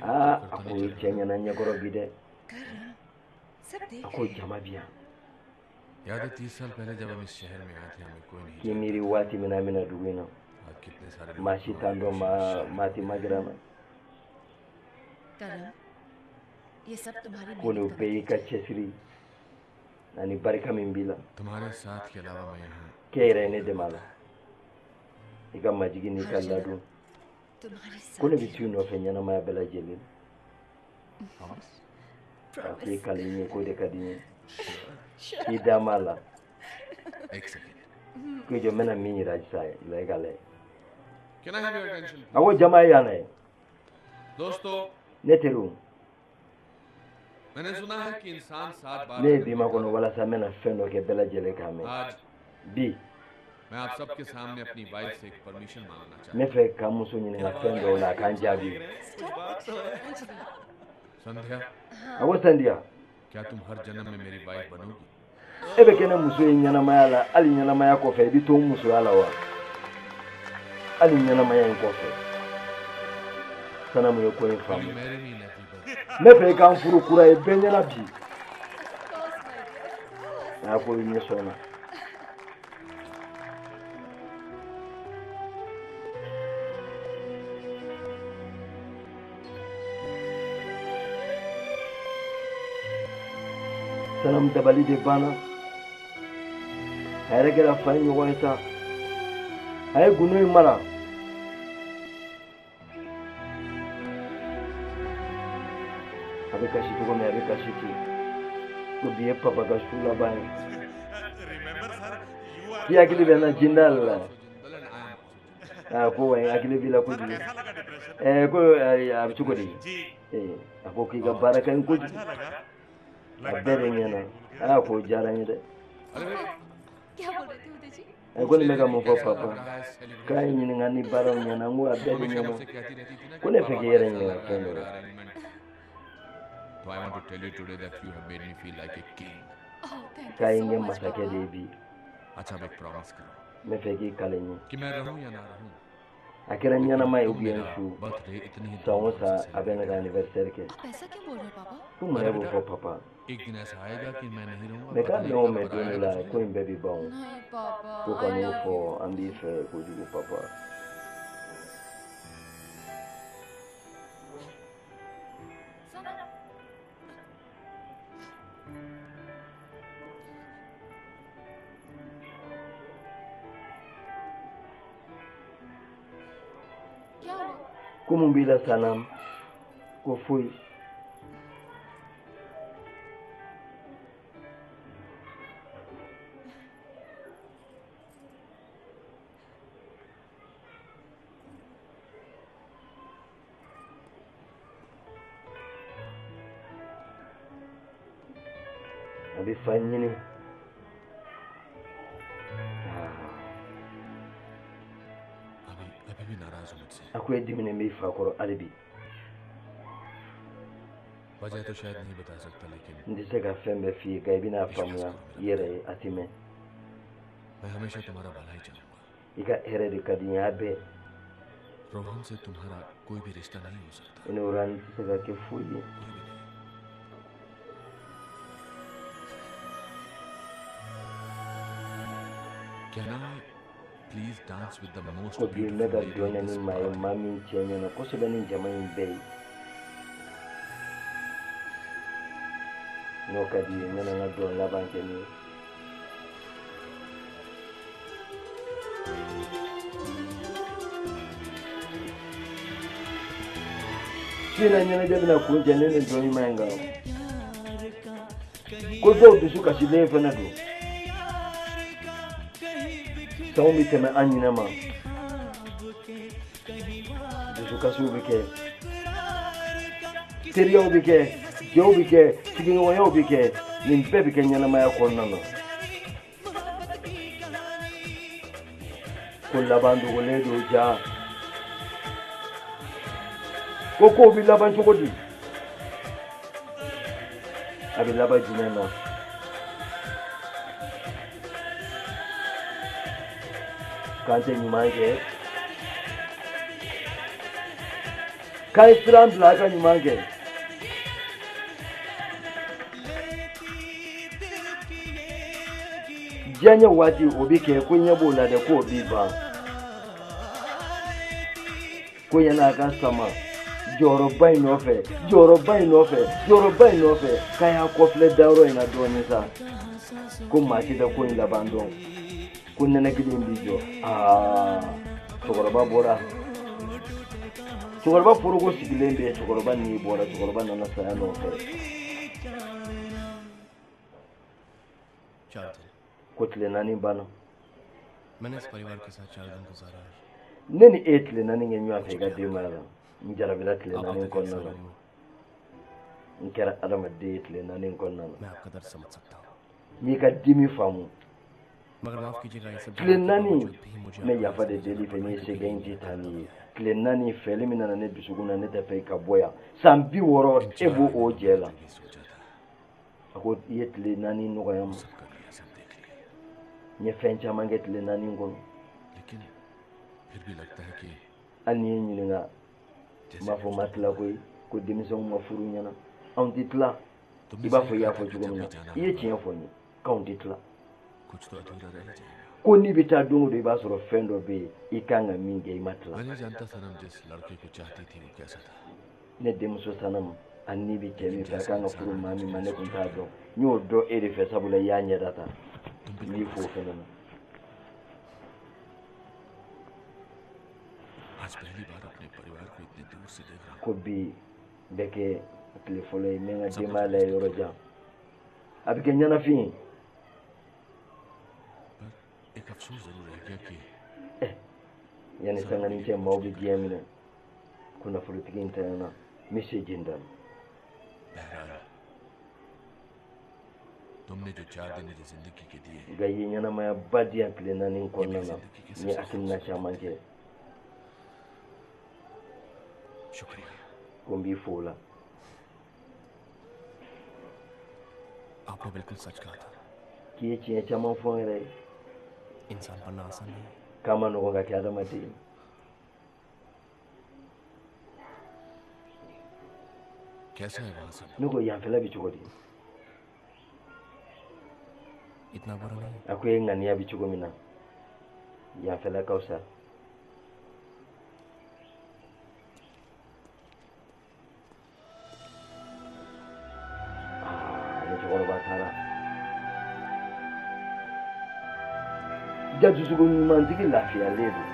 S1: Aa, a ko cɛ ɲɛna ɲɛkɔrɔ bi dɛ. A ko jama bi yan. K'i miiri waati min na an bɛna dugu in na, maa si t'an dɔn, maa tɛ magira na. Ko nin bɛɛ y'i ka cɛsiri ani barika min b'i la. K'e yɛrɛ ye ne dɛmɛ a la, i ka majigin n'i ka ladon. Ko ne bɛ t'u nɔfɛ ɲɛnamaya bɛɛ lajɛlen. A ko i kale n ye k'o de ka di n ye. K'i da m'a la. Ko i jɔ n bɛna min yira sisan la i ka lajɛ. A ko jama ye yan dɛ. Ne teriw. Ne ye bi makɔnɔ walasa n bɛna fɛn dɔ kɛ bɛɛ lajɛlen k'a mɛn. Bi n bɛ fɛ ka muso ɲininka fɛn dɔw la a k'an jaabi. A ko Sandiya, e bɛ kɛ ne muso ye ɲɛnamaya la, hali ɲɛnamaya kɔfɛ i bɛ to n musoya la wa? Hali ɲɛnamaya in kɔfɛ. Sanamu ye ko in faamu. N bɛ fɛ i k'an furu kura ye bɛɛ ɲɛna bi. A ko i ɲɛ sɔnna. Sanam dabali de banna. A yɛrɛ kɛra fa ye ɲɔgɔn ye sa. A ye gundo in mara. A bɛ kasi cogo min, a bɛ kasi ten. Ko bi ye papa ka su laban ye. K'i hakili bɛ n na Jindal la. A ko wa n hakili b'i la kojugu. Ko a bɛ cogo di? A ko k'i ka baara ka ɲi kojugu. A bɛɛ de ɲɛna. Aa, k'o diyara n ye dɛ. A ko nin bɛ ka mun fɔ papa? K'a ye ɲininka ni baaraw ɲɛna. N ko a bɛɛ de ɲɛna. Ko ne fɛ k'i yɛrɛ ɲininka fɛn dɔ la. K'a ye n kɛ masakɛ de ye bi. N bɛ fɛ k'i kale n ye. A kɛra ɲɛnama ye ou bien su, san o san a bɛ ne ka anniversaire kɛ. Ko mun e b'o fɔ papa? Mais k'a mɛn o mɛn don dɔ la ko in bɛɛ bɛ ban o. Ko ka n'o fɔ an b'i fɛ kojugu papa. Ko mun b'i la Sanam? Ko foyi. A bɛ fa ɲini. A ko e diminen b'i fa kɔrɔ hali bi. N tɛ se ka fɛn bɛɛ f'i ye nka i bɛna faamuya i yɛrɛ ye a tɛ mɛn. I ka hɛrɛ de ka di n ye a bɛɛ. I ni Rohan tɛ se ka kɛ foyi ye. Ko bi n bɛ ka dɔn kɛ ni maa ye, maa min cɛ ɲɛna kosɛbɛ ni jama in bɛɛ ye. N'o ka di ye, n bɛna n ka dɔn laban kɛ ni ye. Su in na ɲɛnajɛ bɛna kuncɛ ne ni dɔn ɲuman in kan. Ko dɔw dusu kasilen fana don. Sanw bɛ tɛmɛ an ɲinɛ ma. Dusukasiw bɛ kɛ, teriyaw bɛ kɛ, jɛw bɛ kɛ, sigiɲɔgɔnyaw bɛ kɛ. Nin bɛɛ bɛ kɛ ɲɛnamaya kɔnɔna na. Ko laban dogolen don ja. Ko kow bɛ laban cogo di? A bɛ laban jumɛn na? K'an tɛ ɲuman kɛ, k'an ye siran bila a ka ɲuman kɛ. Diɲɛ waati o bɛ kɛ ko ɲɛ b'o la dɛ, k'o b'i ban. Ko yan'a ka sama jɔyɔrɔba in nɔfɛ, jɔyɔrɔba in nɔfɛ, jɔyɔrɔba in nɔfɛ, k'a y'a kɔfilɛ dayɔrɔ in na dɔɔnin sa. Ko maa si tɛ ko in laban dɔn. Ko nɛnɛkili in b'i jɔ. Aa, cɛkɔrɔba bɔra. Cɛkɔrɔba foroko sigilen bɛ yen, cɛkɔrɔba n'i bɔra, cɛkɔrɔba nana saya nɔfɛ. Ko tile 4 banna. Ne ni e ye tile 4 kɛ ɲɔgɔn fɛ i ka denbaya la. N jarabila tile 4 kɔnɔna na. N kɛra adamaden ye tile 4 kɔnɔna na. N y'i ka dimi faamu. Tile 4 n bɛ yafa de deli fɛ, n'i se kɛ n t'i taa n'i ye. Tile 4 fɛli min nana ne dusukun na, ne tɛ fɛ i ka bɔ yan. San 60 e b'o o jɛ la. A ko i ye tile 4 nɔgɔya n ma. N ye fɛn caman kɛ tile 4 kɔnɔ. Hali n'i ye n ɲininka, n b'a fɔ ma tila koyi, ko denmisɛnw ma furu ɲɛna. Anw tɛ tila. I b'a fɔ i y'a fɔ cogo min na, i ye tiɲɛ fɔ n ye k'anw tɛ tila. Ko n'i bɛ taa don o don, i b'a sɔrɔ fɛn dɔ bɛ yen i kan ka min kɛ, i ma tila. Ne denmuso Sanam, ani n'i bɛ cɛ min fɛ, a kan ka furu maa min ma, ne tun t'a dɔn. N y'o dɔn e de fɛ, sabula i y'a ɲɛda ta. N b'i fo o fana na. Ko bi bɛ kɛ tile fɔlɔ ye, n bɛ n ka denbaya lajɛ yɔrɔ jan. A bɛ kɛ ɲɛnafin ye. Yanni sangani cɛ, maaw bɛ diɲɛ minɛ. Ko nafolotigi in tanyana, Monsieur Jindal. Nka i ye ɲɛnamaya ba di yan tile 4 kɔnɔna na. N ye hakilina caman kɛ. Ko n b'i fo o la. K'i ye tiɲɛ caman fɔ n yɛrɛ ye. K'a ma nɔgɔn ka kɛ adamaden ye. Ne ko yanfɛla bɛ cogo di? A ko e ŋaniya bɛ cogo min na, yanfɛla ka fisa. Aa, ni cɛkɔrɔba taara. Ja dusukun ɲumantigi lafiyalen don.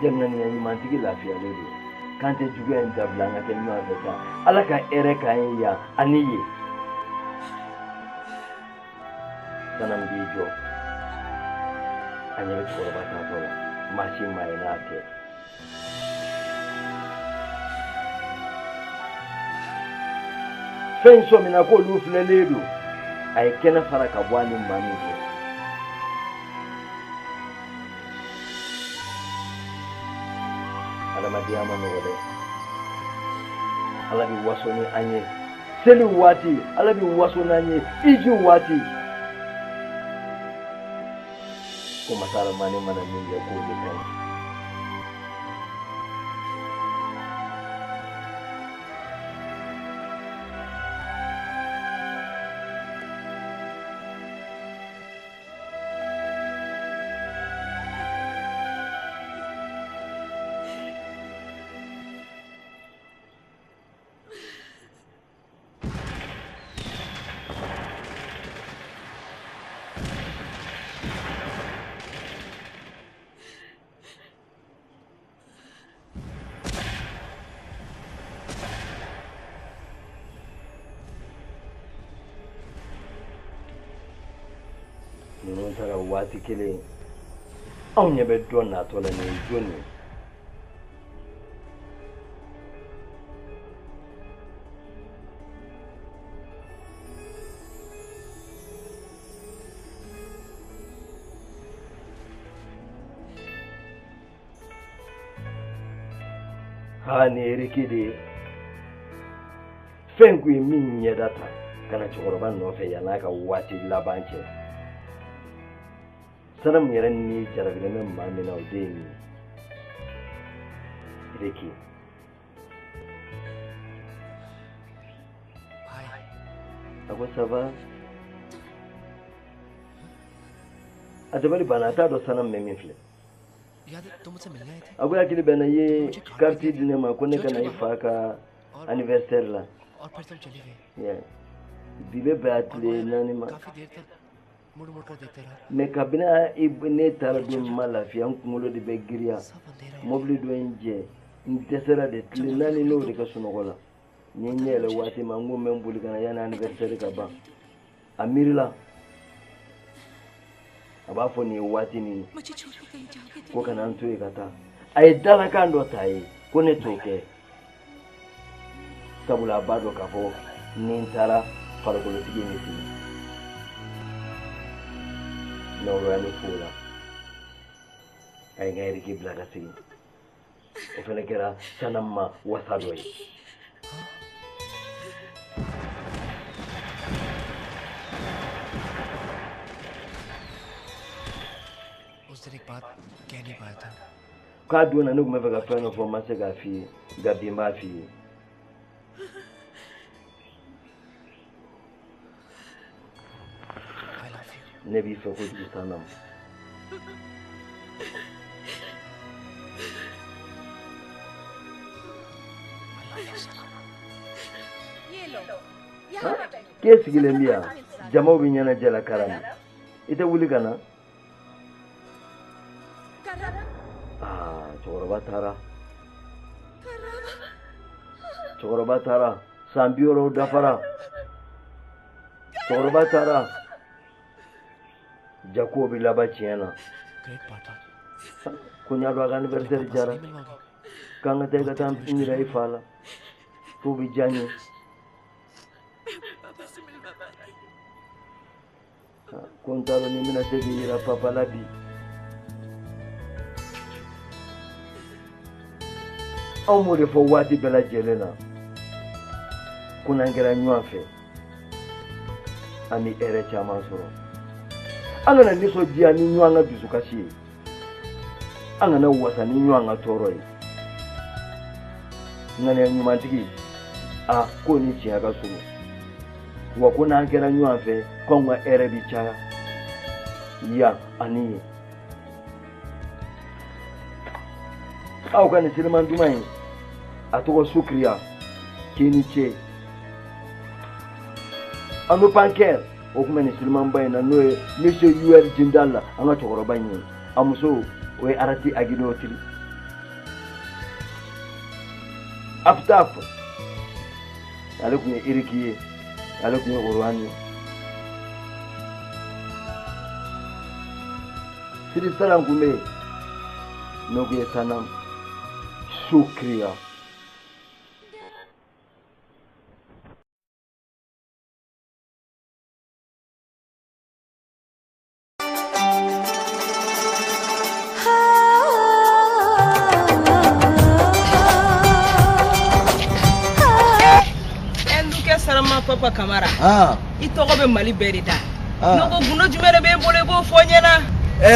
S1: Ja ŋaniya ɲumantigi lafiyalen don. K'an tɛ juguya in dabila, an ka kɛ ɲɔgɔn fɛ sa. Ala ka hɛrɛ k'an ye yan ani yen. Sanam b'i jɔ. A ɲɛ bɛ cɛkɔrɔba taatɔ la. Maa si maa ye n'a tɛ. Fɛn sɔmina k'olu filɛlen don. A ye kɛnɛ fara ka bɔ a ni maa min cɛ. Adamadenya ma nɔgɔ dɛ. Ala bɛ waso ni an ye. Seli waati, Ala bɛ waso n'an ye. Iji waati. Ko masa Aramani mana min kɛ k'o de ka ɲi. Ninnu taara waati kelen, anw ɲɛ bɛ dɔ natɔ la, nin ye jɔn ye? Ha, nin ye Eriki de ye. Fɛn kun ye min ɲɛda ta ka na cɛkɔrɔba nɔfɛ yann'a ka waati laban cɛ. Sanamu yɛrɛ ni jarabilen bɛ maa min na, o de ye nin ye, Eriki. A ko ça va? A dabali banna, a t'a dɔn Sanamu bɛ min filɛ.
S5: याद है तुम मुझसे मिलने आए थे?
S1: A ko hakili bɛ n na, i ye carte di ne ma ko ne ka na i fa ka anniversaire la.
S5: और फिर तुम चले गए.
S1: Yeah. Bi bɛ bɛn a tile 4 ma.
S5: काफी देर तक मुड़ मुड़ कर देखते रहा.
S1: Mais kabini ne taara don min ma lafiya, n kunkolo de bɛ giriya. Mobili dɔ ye n jɛ, n dɛsɛra de. Tile 4 n'o de ka sunɔgɔ la. N ye n ɲɛ yɛlɛ waati min, n ko n bɛ n boli ka na yanni anniversaire ka ban. A miirila a b'a fɔ nin ye waati min
S4: मुझे छोड़ के कहीं जाओगे तो
S1: ko kana n to yen ka taa. A ye dalakan dɔ ta ye ko ne t'o kɛ, sabula a b'a dɔn k'a fɔ ni n taara, farikolotigi ye ne fili n'aw ne fo la. A ye n ka Eriki bila ka segin. O fana kɛra Sanamu ma wasa dɔ ye.
S5: उस दिन एक बात कह नहीं पाया था.
S1: K'a don na, ne tun bɛ fɛ ka fɛn dɔ fɔ, n ma se k'a f'i ye, nka bi n b'a f'i ye.
S5: I love you.
S1: Ne b'i fɛ kojugu, Sanamu.
S5: I love you Sanam.
S3: ये लो, यहाँ बैठो.
S1: K'e sigilen bi yan, jamaw bɛ ɲɛnajɛ la karan na, i tɛ wuli ka na?
S3: Karan.
S1: Aa, cɛkɔrɔba taara, cɛkɔrɔba taara, san 60 dafara, cɛkɔrɔba taara. Jako bɛ laban tiɲɛ na.
S5: Great party.
S1: Ko n y'a dɔn a ka anniversaire
S5: पापा से
S1: jara
S5: नहीं मिलवाओगे?
S1: K'an ka taa, i ka taa n yira i fa la, k'o bɛ diya n ye.
S4: पापा से मिलवा पाती.
S1: Ko n t'a dɔn ni n bɛna se k'i yira papa la bi. Anw b'o de fɔ waati bɛɛ lajɛlen na ko n'an kɛra ɲɔgɔn fɛ, an bɛ hɛrɛ caman sɔrɔ. An kana nisɔndiya ni ɲɔgɔn ka dusukasi ye, an kana wasa ni ɲɔgɔn ka tɔɔrɔ ye. Ŋaniya ɲumantigi, a k'o ni tiɲɛ ka surun wa, ko n'an kɛra ɲɔgɔn fɛ, k'anw ka hɛrɛ bɛ caya yan ani yen. Aw ka nin seliman duman in, a tɔgɔ Sukiriya, k'i ni ce. Ano pankɛr o tun bɛ nin selimanba in na, n'o ye monsieur U R Jindal la, an ka cɛkɔrɔba in ye. A muso, o ye Arati Aginotiri Aftaf, ale tun ye Iriki ye, ale tun ye Oruwani ye. Sidi Salam tun bɛ yen, n'o tun ye Sanam Sukiriya.
S6: Ɛndukɛ Sarama Papa Kamara.
S7: Ah.
S6: I tɔgɔ bɛ Mali bɛɛ de da.
S7: Ah.
S6: Ne ko gundo jumɛn de b'e bolo, i b'o fɔ n ɲɛna?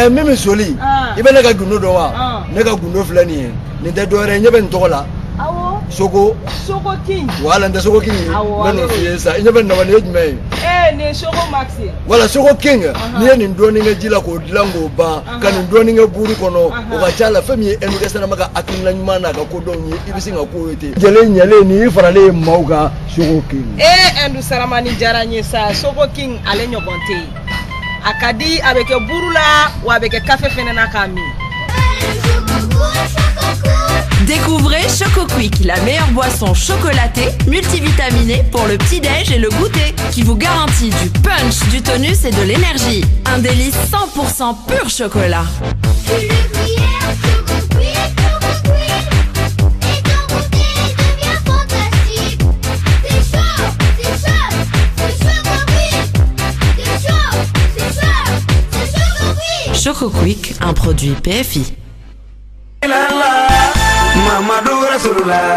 S7: Min bɛ soli,
S6: Ah.
S7: i bɛ ne ka gundo dɔn wa?
S6: Ah.
S7: Ne ka gundo filɛ nin ye, nin tɛ dɔwɛrɛ ye, n ɲɛ bɛ nin tɔgɔ la.
S6: Awɔ.
S7: Soko.
S6: Soko King.
S7: Wala, n tɛ Soko King ye.
S6: Awɔ,
S7: N bɛ n'o
S6: ale
S7: f'i ye sisan. I ɲɛ bɛ nin na wa, nin ye jumɛn ye?
S6: Nin ye Soko Max ye.
S7: Wala, Soko King. N'i ye nin dɔɔnin kɛ ji la k'o dilan k'o ban, ka nin dɔɔnin kɛ buru kɔnɔ, o ka ca la, fɛn min ye Ɛndukɛ Sanama ka hakilina ɲuman n'a ka kodɔnw ye, i bɛ sin ka k'o ye ten. Jɛlen ɲɛlen nin y'i faralen ye maaw kan, Soko King.
S6: Ɛndu Sarama, nin diyara n ye sa. Soko King, ale ɲɔgɔn tɛ yen. A ka di, a bɛ kɛ buru la wa, a bɛ kɛ kafe fɛnɛ na k'a min.
S8: Découvrez Choco Quick, la meilleure boisson chocolatée, multivitaminée pour le petit-déj et le goûter, qui vous garantit du punch, du tonus et de l'énergie. Un délice 100% pur chocolat. Choco Quick, un produit PFI.
S9: Mamadu Rasulullah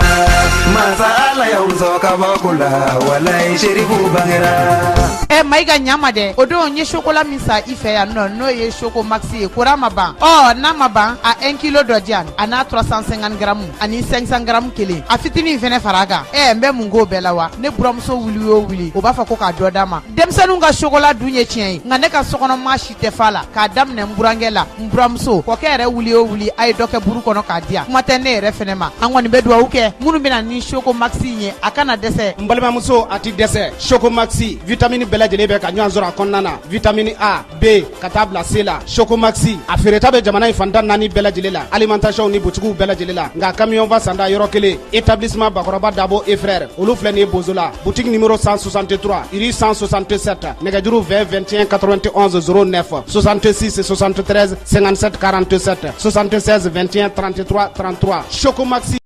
S9: masa Ala y'aw sɔn kabako la walayi Serifu bangera.
S10: Ɛ Mayiga, ɲama dɛ. O don n ye chocolat min san i fɛ yan nɔ, n'o ye Choco Maxi ye, kora ma ban. Ɔ n'a ma ban, a 1 kilo dɔ di yan, a n'a 350 grammes ani 500 grammes kelen, a fitinin fɛnɛ fara a kan. Ɛ n bɛ mun k'o bɛɛ la wa? Ne buramuso wuli o wuli, o b'a fɔ ko k'a dɔ d'a ma. Denmisɛnninw ka chocolat dun ye tiɲɛ ye, nka ne ka sokɔnɔ maa si tɛ fa la, k'a daminɛ n burankɛ la, n buramuso, kɔkɛ yɛrɛ wuli o wuli, a ye dɔ kɛ buru kɔnɔ k'a di yan. Kuma tɛ ne yɛrɛ fɛnɛ ma. An kɔni bɛ dugawu kɛ minnu bɛna ni Choco Maxi in ye, a kana dɛsɛ.
S11: N balimamuso, a ti dɛsɛ. Choco Maxi, vitamine bɛɛ lajɛlen bɛ ka ɲɔgɔn sɔrɔ a kɔnɔna na, vitamine A, B ka taa bila C la. Choco Maxi a feereta bɛ jamana in fan 14 bɛɛ lajɛlen la, alimentation ni butigiw bɛɛ lajɛlen la. Nka camion ba sanda yɔrɔ kelen, établissement Bakɔrɔba Dabo et frère, olu filɛ nin ye Bozola, boutique numéro 163, rue 167. Nɛgɛjuru 20 21 91 09, 66 73 57 47, 76 21 33 33. Choco Maxi.